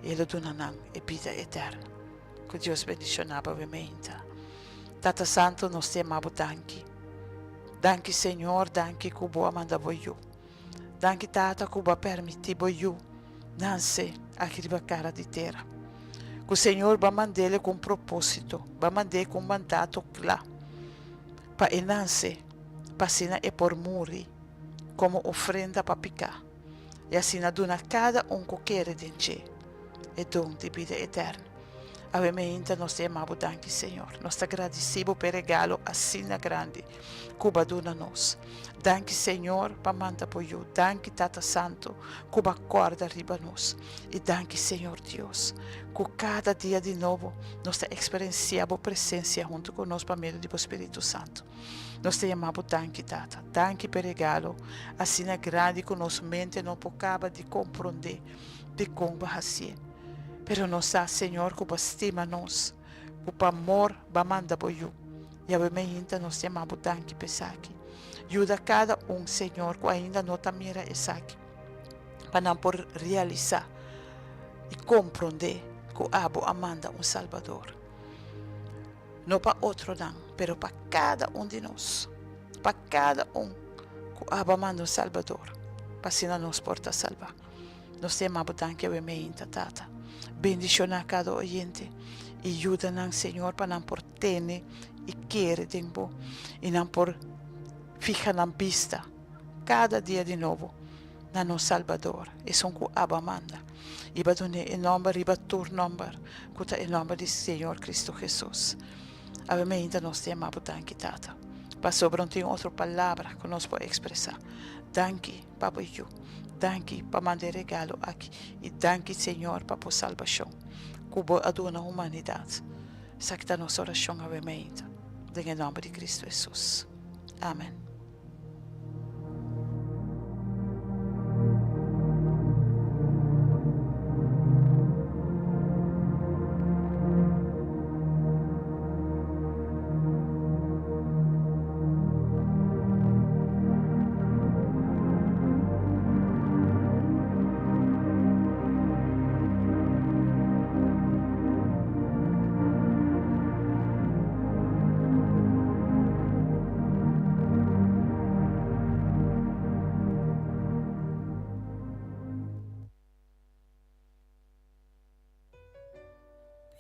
i e lo duna nan e bida eterno. Ku Dios bendishoná bo awemeinta. Tata Santu, nos ta yama bo danki. Danki Señor, danki ku bo a manda bo Yu. Danki Tata ku bo a permití bo Yu nanse aki riba kara di tera. Ku Señor bo a mand'el ku un propósito, bo a mand'é ku un mandato kla pa e nanse, pa asina e por muri komo ofrenda pa piká i asina duna kada un ku kere den dje e don di bida eterno. Awe meinta nos ta yama bo danki, Señor. Nos ta gradisí bo pa e regalo asina grandi ku bo a duna nos. Danki, Señor, pa manda bo Yu. Danki, Tata Santu, ku bo a kòrda riba nos. I danki, Señor Dios, ku kada dia di nobo nos ta eksperensiá bo presensia huntu ku nos pa medio di bo Spiritu Santu. Nos ta yama bo danki, Tata. Danki pa e regalo asina grandi ku nos mente no por kaba di komprondé dikon bo a hasié. Pero nos sa, Señor, ku bo a stima nos, ku pa amor bo a manda bo Yu. Yahweh meinta nos yama bo danki pa esaki. Yuda kada un, Señor, ku ainda no ta mira esaki, pa nan por realisá i komprondé ku abo a manda un Salbador. No pa otronan, pero pa kada un di nos. Pa kada un ku abo a manda un Salbador, pa asina nos por ta salbá. Nos ta yama bo danki awe meinta, Tata. Bendishoná kada oyente i yuda nan, Señor, pa nan por tene i kere den bo i nan por fiha nan bista kada dia di nobo na nos Salbador, esun ku Abba manda. I bo a dun'é e nòmber riba tur nòmber, ku ta e nòmber di Señor Kristu Hesus. Awe meinta nos ta yama bo danki, Tata, pasobra no tin otro palabra ku nos por ekspresá. Danki. pa bo yu. Danki pa manda e regalo aki i danki Señor pa bo salbashon ku bo a duna humanidat. Esaki ta nos orashon awe meinta den e nòmber di Kristu Hesus. Amen.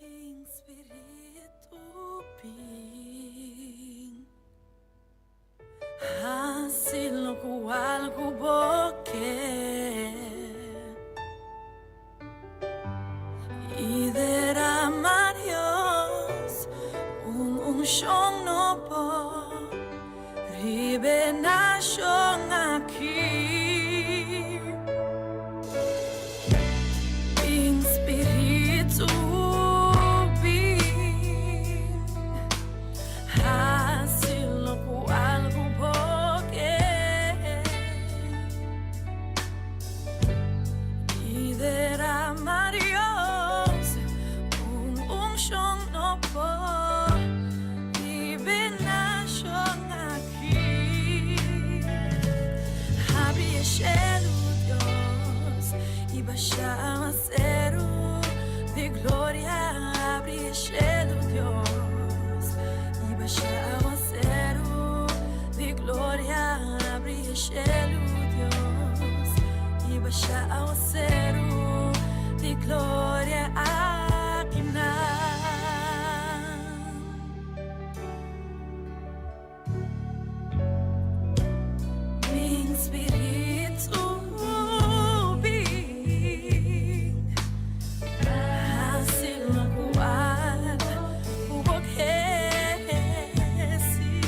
Bin Spiritu bin Hasi lokual ku bo ke I derama Dios un unshon nobo Riba e nashon aki. Bin Spiritu bin Hasi lokual ku bo ke I derama Dios un unshon nobo. Habri e shelu, Dios, i basha awaseru di gloria akinan. Bin spiritu bin Hasi lokual ku bo ke si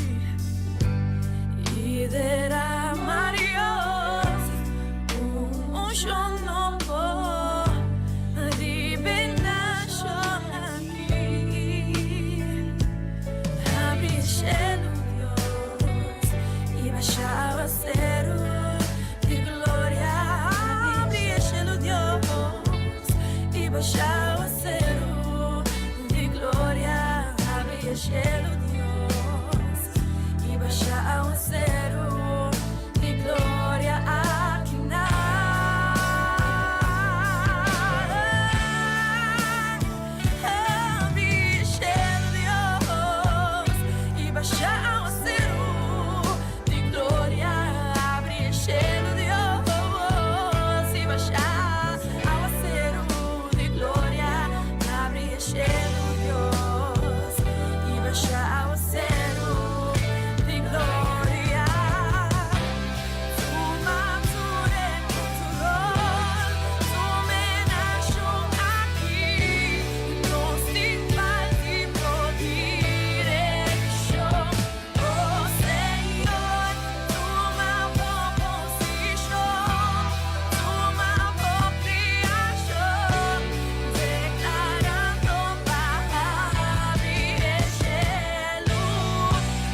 I derama Dios un unshon nobo riba e nashon aki. Habri e shelu, Dios, i basha awaseru di gloria. Habri e shelu, Dios, i basha awaseru di gloria. Habri e shelu, Dios, i basha awaseru di gloria akinan. Habri e shelu, Dios, i basha awaseru di gloria. Habri e shelu, Dios, i basha awaseru di gloria. Habri e shelu, Dios, i basha awaseru di gloria. Tuma tur e control, tuma e nashon aki. Nos tin falta bo direkshon. Oh Señor, tuma bo posishon, tuma bo kreashon, deklarando pa habri e shelu.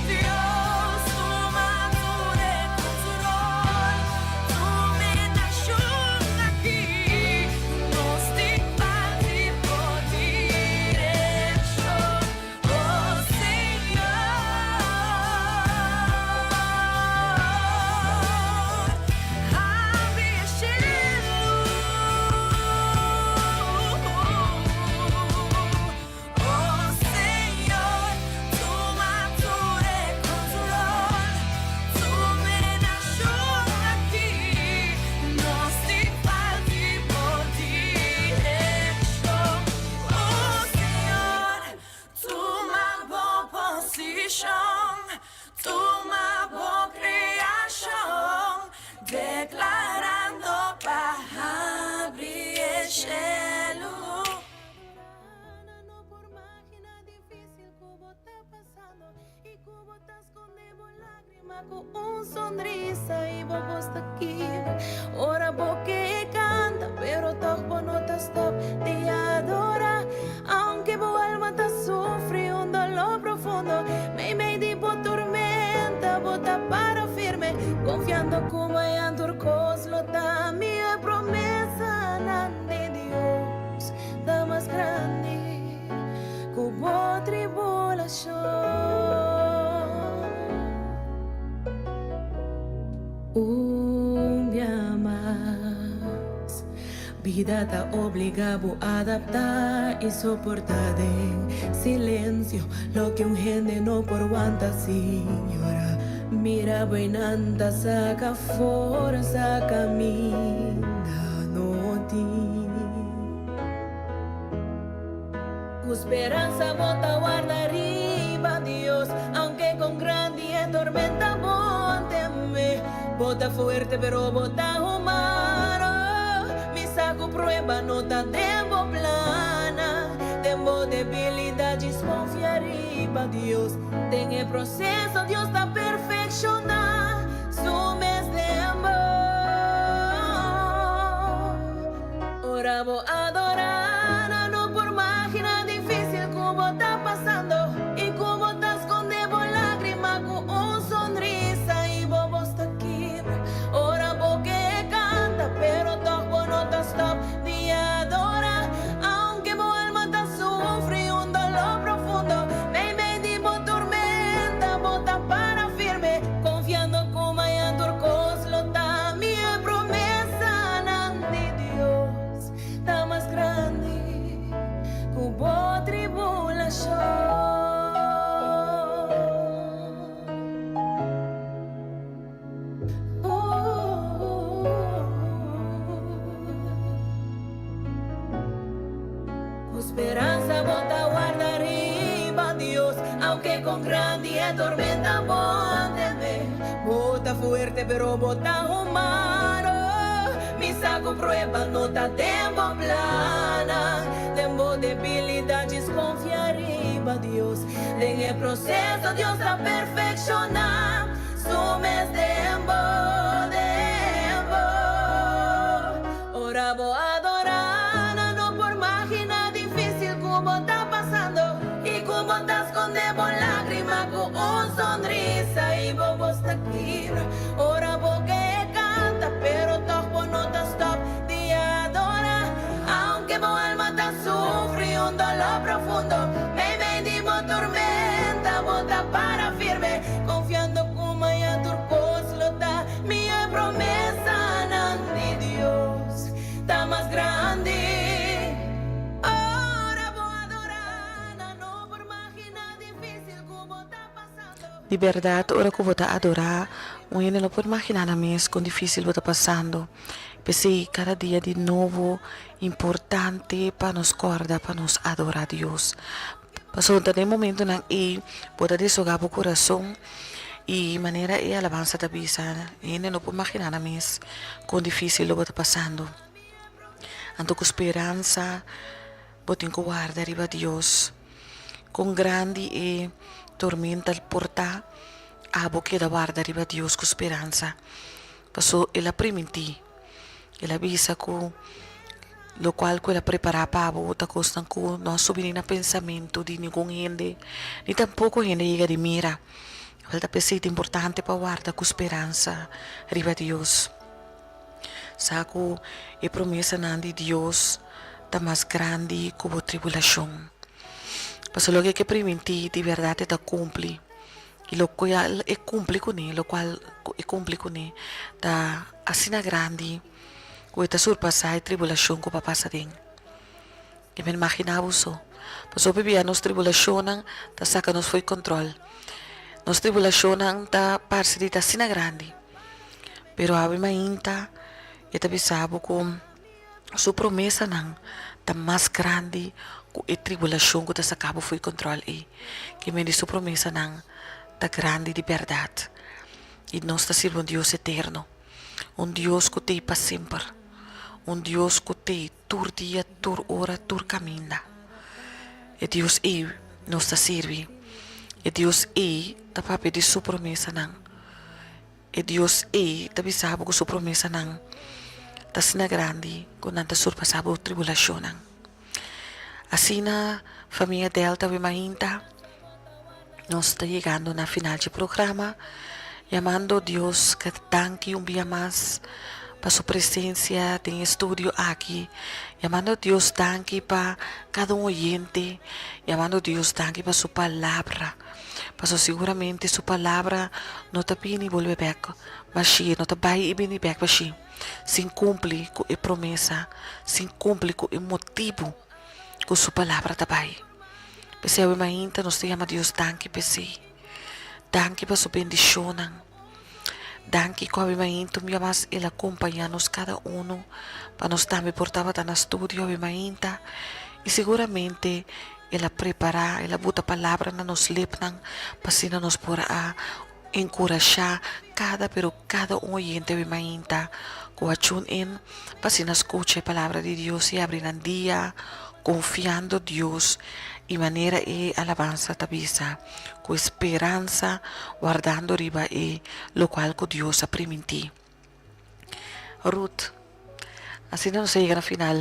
Dios, tuma tur e control, tuma e nashon aki. Nos tin falta bo direkshon. Oh Señor, habri e shelu. Oh Señor, tuma tur e control, tuma e nashon aki. Nos tin falta bo direkshon. Oh Señor, tuma bo posishon, tuma bo kreashon, deklarando pa habri e shelu. No por imaginá difísil ku bo ta pasando i ku bo ta skonde bo lágrima ku un sonrisa i bo bos ta kibra ora bo ke kanta, pero toch bo no ta stòp di adorá, aunke bo alma ta sufri un doló profundo, meimei di bo tormenta bo ta para firme, konfiando ku mañan tur kos lo ta mihó. Promesanan di Dios ta mas grandi ku bo tribulashon. Un dia mas, bida ta obligá bo adaptá i soportá den silensio loke un hende no por wanta sin yora. Mira bo einan ta saka forsa kaminda no tin. Ku speransa bo ta warda riba Dios, aunke kon grandi e tormenta bo no teme. Bo ta fuerte pero bo ta humano. Mi sa ku prueba no ta den bo plan. Den bo debilidat konfia riba Dios. Den e proseso Dios ta perfekshoná su mes den bo. Ora bo adorá, no por imaginá difísil ku bo ta pasando i ku bo ta skonde bo lágrima ku un sonrisa i bo bos ta kibra ora bo ke kanta, pero toch bo no ta stòp di adorá, aunke bo alma ta sufri un doló profundo, meimei di bo tormenta bo ta para firme, konfiando. fuerte pero bo ta humano. Mi sa ku prueba no ta den bo plannan. Den bo debilidad djis konfia riba Dios. Den e proseso Dios ta perfekshoná su mes den bo, den bo. Ora bo adorá nan no por maginá difísil ku bo ta pasando i ku bo ta skonde bo lágrima ku un sonrisa i bo bos ta kibra ora bo ke kanta pero tòg bo no ta stòp di adorá aunke bo alma ta sufri un doló profundo meimei di bo tormenta bo ta para firme konfiando ku maña tur kos lo ta Mihó e promesanan di Dios ta mas grandi. Ora bo adorá, nan no por maginá difísil ku bo ta pasando. Di bèrdat, ora ku bo ta adorá, un hende no por maginá nan mes kon difísil bo ta pasando. P'esei, kada dia di nobo importante pa nos kòrda pa nos adorá Dios. Pasobra ta den momentonan ei bo ta desogá bo kurason i manera e alabansa ta bisa, hende no por maginá nan mes kon difísil lo bo ta pasando. Anto ku speransa bo tin ku warda riba Dios. Kon grandi e tormenta por ta, abo keda warda riba Dios ku speransa. Paso el a primintí, el a bisa ku lokual ku el a prepará pa bo ta kosnan ku no a subi ni na pensamentu di ningun hende, ni tampoko hende a yega di mira. Awel ta p'esei ta importante pa warda ku speransa riba Dios. Sa ku e promesanan di Dios ta mas grandi ku bo tribulashon. Pasobra loke e ke primintí di bèrdat e ta kumpli. I lokual e kumpli kuné, lokual ku e kumpli kuné ta asina grandi ku e ta surpasá e tribulashon ku bo a pasa aden. I mi imaginá bo so. Pasobra hopi bia nos tribulashonnan ta saka nos fo'i kòntròl. Nos tribulashonnan ta parse di ta asina grandi. Pero awe mainta e ta bisa bo ku Su promesanan ta mas grandi ku e tribulashon ku ta saka bo fo'i kòntròl ei. Ke mende su promesanan ta grandi di bèrdat. I nos ta sirbi un Dios eterno, un Dios ku t'ei pa semper, un Dios ku t'ei tur dia, tur ora, tur kaminda. E Dios ei nos ta sirbi. E Dios ei ta papia di su promesanan. E Dios ei ta bisa bo ku su promesanan ta asina grandi ku nan ta surpasá bo tribulashonnan. Asina, famia Delta Wimainta, nos ta yegando na final dje programa, yamando Dios ke danki un bia mas pa su presensia den e studio aki, yamando Dios danki pa kada un oyente, yamando Dios danki pa su palabra. Pasobra siguramente su palabra no ta bini bolbe bek bashí, no ta bai i bini bek bashí, sin kumpli ku e promesa, sin kumpli ku e motibu ku su palabra ta bai. P'esei awe mainta nos ta yama Dios danki p'esei. Danki pa su bendishonnan. Danki ku awe mainta un bia mas el a kompañá nos kada unu pa nos tambe por tabata na studio awe mainta i siguramente El a prepará, el a buta palabra na nos lepnan pa asina nos por a enkurashá kada pero kada un oyente awe mainta ku a tune in pa asina skucha e palabra di Dios i abri nan dia konfiando Dios i manera e alabansa ta bisa ku e speransa wardando riba e lokual ku Dios a primintí. Ruth, asina nos a yega na final.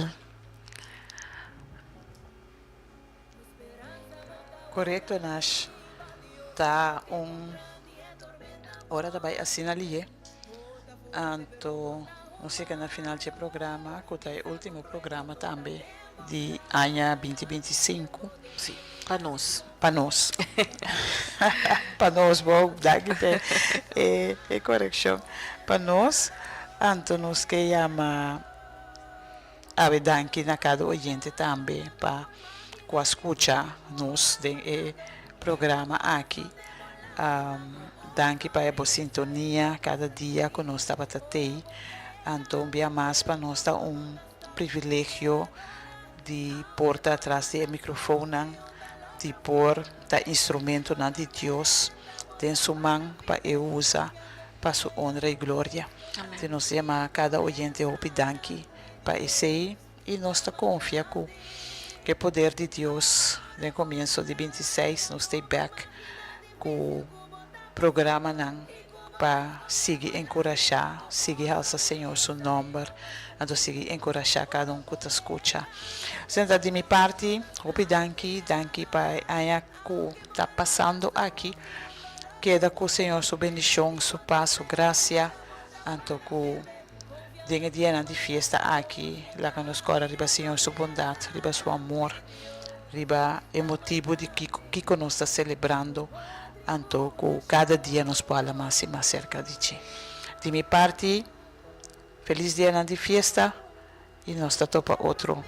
Korekto Nash, ta un ora ta bai asina lihe, anto nos yega na final dje programa ku ta e ultimo programa tambe di aña binti binti sinku. Si, pa nos. Pa nos. Pa nos, bo danki p'e e korekshon. Pa nos, anto nos ke yama. Awe danki na kada oyente tambe pa ku a skucha nos den e programa aki. Danki pa e bo sintonia kada dia ku nos tabata tei. Anto un bia mas pa nos ta un privilegio di por ta tras di e mikrofonnan, di por ta instrumentonan di Dios den su man pa e usa. Pa su honra y gloria. Te nos yama cada oyente hopi danki pa esey y nos ta confia cu e poder di Dios den comienzo di 26 nos ta back cu programanan pa sigui encurasha, sigui halsa Señor su nomber, anto sigui encurasha cada un cu ta scucha. Senta di mi parti, hopi danki, danki pa aña cu ta pasando aki, keda cu Señor su bendicion, su paz, su gracia, anto cu den e dianan di fiesta aki, laga nos cora riba Señor su bondad, riba su amor, riba e motibo di kico, kico nos ta celebrando, anto cu cada dia nos por hala mas y mas cerca di dje. Di mi parti, feliz dianan di fiesta y nos ta topa otro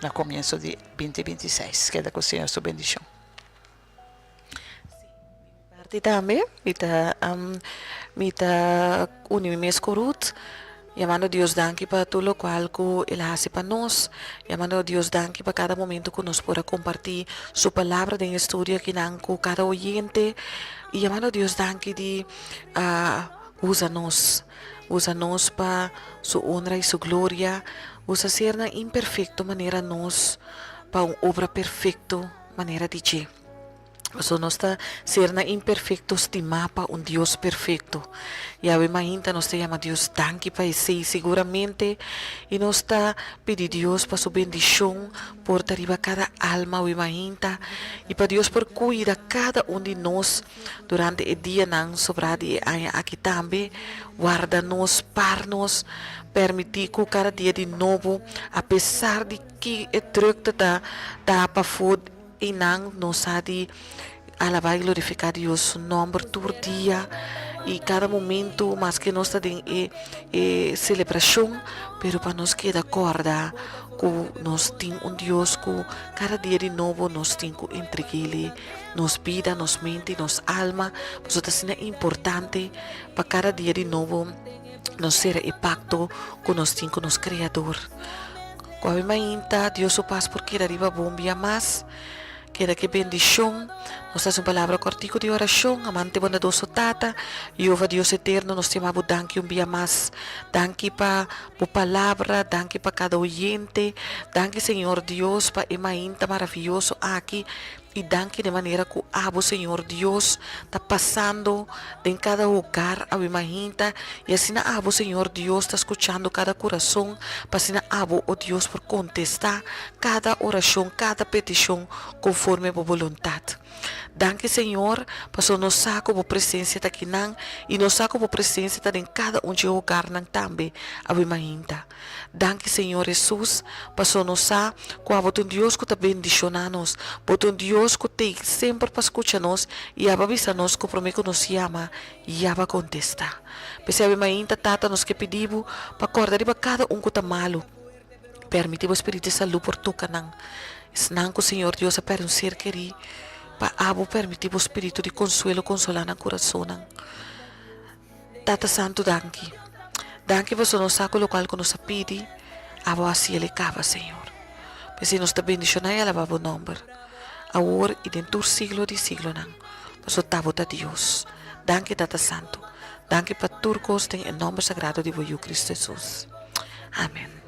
na comienzo di 2026. Keda cu Señor su bendicion. Parti tambe, mi ta mi ta uni mi mes ku Ruth, yamando Dios danki pa tur lokual ku el a hasi pa nos, yamando Dios danki pa kada momento ku nos por a kompartí su palabra den e studio akinan ku kada oyente, i yamando Dios danki di a usa nos, usa nos pa su honra i su gloria, usa sernan imperfekto manera nos pa un obra perfekto manera di dje. Pasobra nos ta sernan imperfekto stimá pa un Dios perfekto. Yahweh mainta nos ta yama Dios danki pa esei siguramente i nos ta pidi Dios pa su bendishon por ta riba kada alma awe mainta i pa Dios por kuida kada un di nos durante e dianan sobrá di e aña aki tambe. Warda nos, par nos, permití ku kada dia di nobo apesar di ki e drukte ta ta pafó I nan no sa di alabá i glorifiká Dios su nòmber tur dia i kada momentu, maske nos ta den e e selebrashon, pero pa nos keda kòrda ku nos tin un Dios ku kada dia di nobo nos tin ku entreg'El nos bida, nos mente i nos alma, pasobra ta asina importante pa kada dia di nobo nos sera e pakto ku nos tin ku nos Kreador. Ku awe mainta Dios su pas por keda riba bo un bia mas. Keda ke bendishon. Nos ta hasi un palabra kòrtiku di orashon. Amante bondadoso Tata, Jehová Dios eterno, nos ta yama bo danki un bia mas. Danki pa bo palabra, danki pa kada oyente. Danki Señor Dios pa e mainta maravioso aki. I danki den manera ku abo, Señor Dios, ta pasando den kada hogar awe mainta, i asina abo, Señor Dios, ta skuchando kada kurason, pa asina abo, o Dios, por kontestá kada orashon, kada petishon konforme bo boluntat. Danki, Señor, pasobra nos sa ku bo presensia ta akinan, i nos sa ku bo presensia ta den kada un dje hogarnan tambe awe mainta. Danki Señor Hesus, paso nos sa ku abo ta un Dios ku ta bendishoná nos. Bo ta un Dios ku t'ei semper pa skucha nos i abo a bisa nos ku promé ku nos yama, ya bo a kontestá. P'esei awe mainta, Tata, nos ke pidi bo pa kòrda riba kada un ku ta malu. Pèrmití bo Spiritu di salú por toka nan. Esnan ku Señor Dios a pèrdè un ser kerí, pa abo pèrmití bo Spiritu di konsuelo konsolá nan kurasonnan. Tata Santu danki. Danki pasobra nos sa ku lokual ku nos a pidi, abo a hasi el e kaba, Señor. P'esei nos ta bendishoná i alabá bo nòmber, awor i den tur siglo di siglonan, pasobra ta bo ta Dios. Danki, Tata Santu. Danki pa tur kos den e nòmber sagrado di bo Yu Kristu Hesus. Amen.